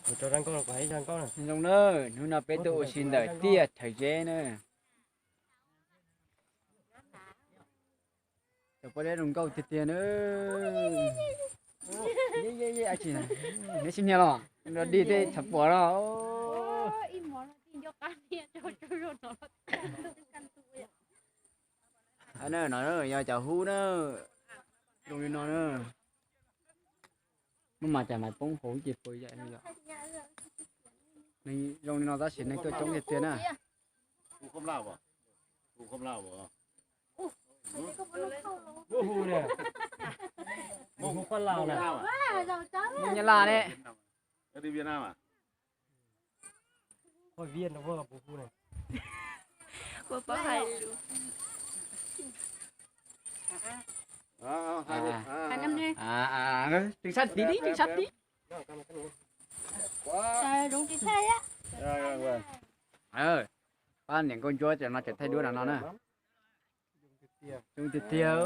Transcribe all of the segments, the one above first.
Mus rau zaj nkauj no, kuv hais zaj nkauj na. Zoo na, hnub no peb tuaj ua si ntawm tiaj Rhawv Zeb na. Cov pob zeb zoo nkauj tiag tiag na. Neb sib hnia los dig tej tshav puam no. No yog cov hub na, zoo li no na. Muaj mas cas mas poob hauv ces pw yam no yom. Nws zoo li no tab sis neeg tuaj coob tiag tiag na. Nyab Laj ne. Tseem sab tid li, tseem sab tid. Pab niam nkauj ntsuab cov no tseem thaij duab no no na. Zoo tiag tiag.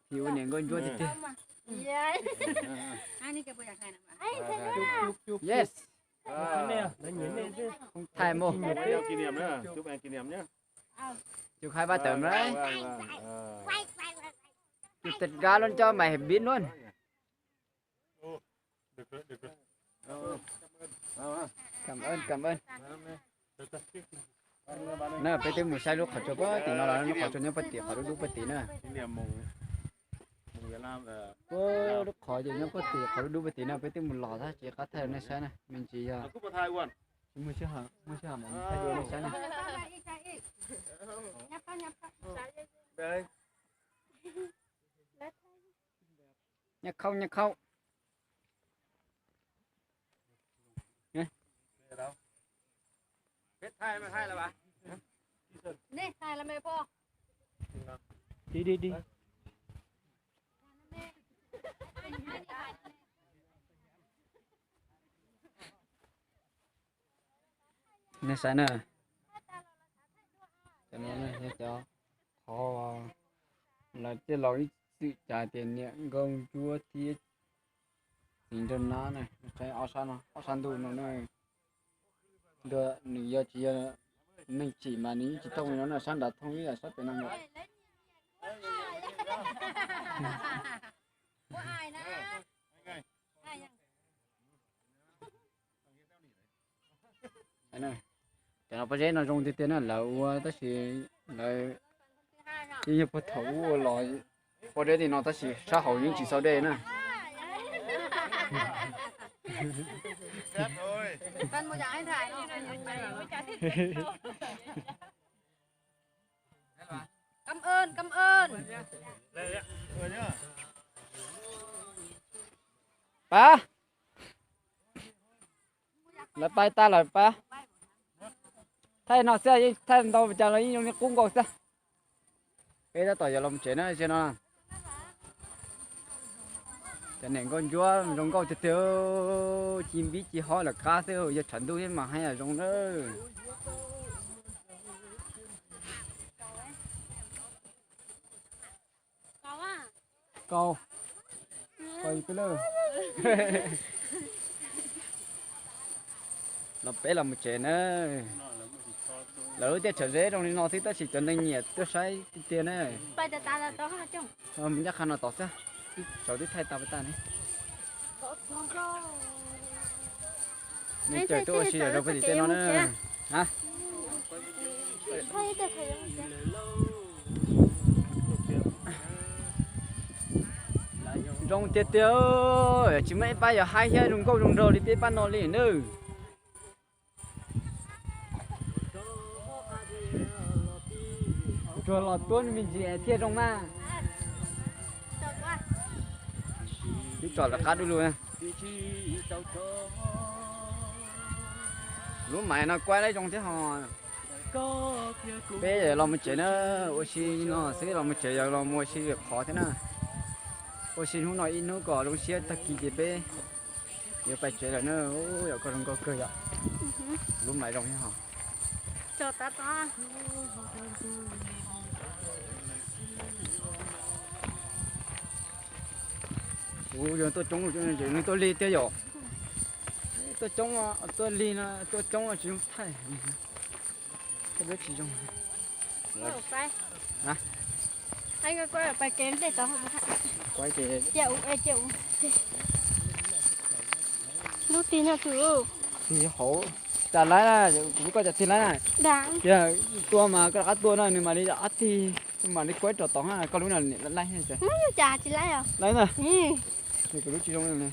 Phim ua niam nkauj ntsuab tiag tiag. Yes. Không thay mô. Chụp hai ba tấm đấy. Chủ tịch gái luôn cho mày biết luôn. Cảm ơn, cảm ơn. Na peb twb mus saib lub qhov tsua puag tim no los, lub qhov tsua nyob puag tim qhov dub dub puag tim na. Puag lub qhov ces nyob puag tim qhov dub dub puag tim na, peb twb mus los tab sis qab thaij rau nej saib na, me ntsis yog tsis muaj sij hawm, muaj sij hawm mas thaij rau nej saib na. Nyob khauj, nyob khauj. Đi, đi, đi. Nej saib na, cov no yog cov qhov lawv tej laus ib txwm cas tias niam nkauj ntsuab thiab txiv nraug nab na, ob sab no, ob sab ntuj no na. Nws yog tsis yog neeg tsim mas nws yeej tsis thooj li no na, sab nrad thooj ib yam sab pem no yom. Cov no pob zeb no zoo tiag tiag na, lawv ua tab sis lawv yeej yog puag thaum ub ua los pob zeb li no tab sis sab hauv yeej tsis xau dej na. Cảm ơn, cảm ơn. Pab, lawv pab tag lawm pab. Thaij no xwb, thaij ntau cas los yeej zoo li qub nkaus xwb. Peb tab tom yuav los tsev na, no. Cov niam nkauj ntsuab zoo nkauj tiag tiag, ci npib ci hob lawm qab xwb, yog tshav ntuj thiab mas haj yam zoo na. Kaus, kaus peb lawm. Los peb los mus tsev na. Lawv lub tiaj Rhawv Zeb zoo li no xwb tab sis cov neeg nyiam tuaj saib tiag tiag na. Mus ncaj qha no tod xwb, saum twb thaij tag pab tag ne. Neeg caum tuaj ua si yam zoo puag tim tej no na. Zoo tiag tiag, tsis muaj ib pab yuav haib thiab zoo nkauj zoo nraug li peb pab no li nawb. Tsuas los tuab me ntsis thiaj zoo mas. Twb tsom lawv qab du lug. Lub maiv no kuaib lawm zoo thiab ho. Peb los mus tsev na, ua si no xwb, los mus tsev yog los mus ua si qhov thiab na. Ua si hnub no ib hnub kom zoo siab, tag kis ces peb yuav pais tsev lawm na. Yog koj zoo nkauj kawg yom. Lub maiv zoo thiab ho. Kuv yog tuaj coob, nws tuaj lig thiab yom. Tuaj coob, tuaj lig no tuaj coob tsis zoo thaij. Tsis zoo. Lub tig no tus, tig hauv, cas laib na, kuv koj cas tig laib na. Yog tua mas koj rov qab tua no nws mam li rov qab tig, mam li kuaib rau tod, koj lub no niam laib. Cas tsis laib os. Laib na. Kuv lub tsis zoo li.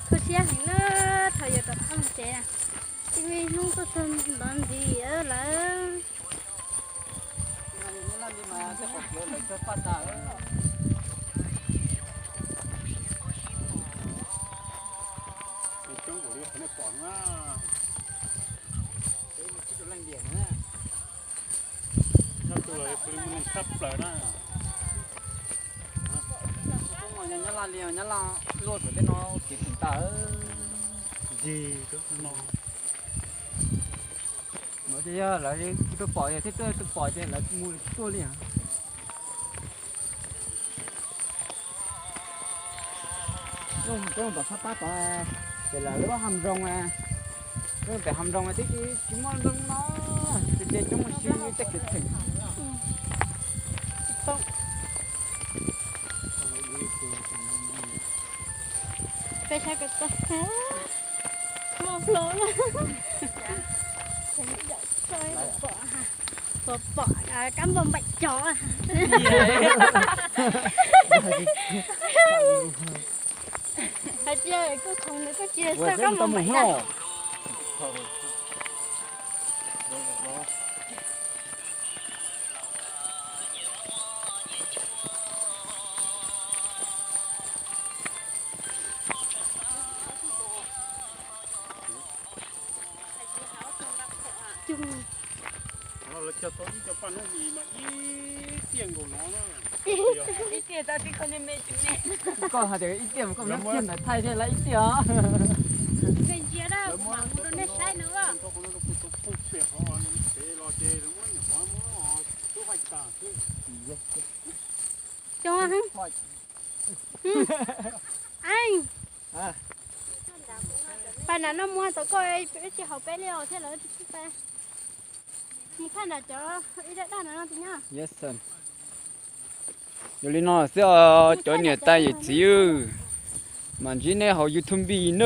Kho siab heev na, thaum yuav rov qab mus tsev, tsis muaj hnub tuaj txog ntov ntxiv lawm. Nyob Laj li, Nyob Laj luaj saum tej no kev tsis tas. Ncig no. Ces yog lawv tuaj pom, yog thiab tuaj pom ces lawv mus tuaj li. Coob tom sab pab tod, ces lawv lub ham zoo, lub pem ham zoo twb tsis muaj zoo no, ces coob mus si tej kev theem. Peb saib ko, muaj hluas na. Pom, pom kab npauj npaim cov. Hais tias koj khoom nws koj cia xav kab npauj npaim na. Lawv cog tau ib co paj hnub hlis mas ib tiaj nkaus no na. Ib tiaj tau tib koj me me tsis me. Koj hais tias ib tiaj mas koj muab tiaj ntawd thaij thiaj li ib tiaj os. Nej ntsia na, kuv mam mus rau nej saib no. Coob heev. Pais nram no muag tom koj, peb tsis haum peb li os thiab lawv tsis pais. Mus thaij nram cov ib dab daj no no tis nyob. Yog li no xwb os cov niam tais yawm txiv, mam ntsib nej hauv YouTube na.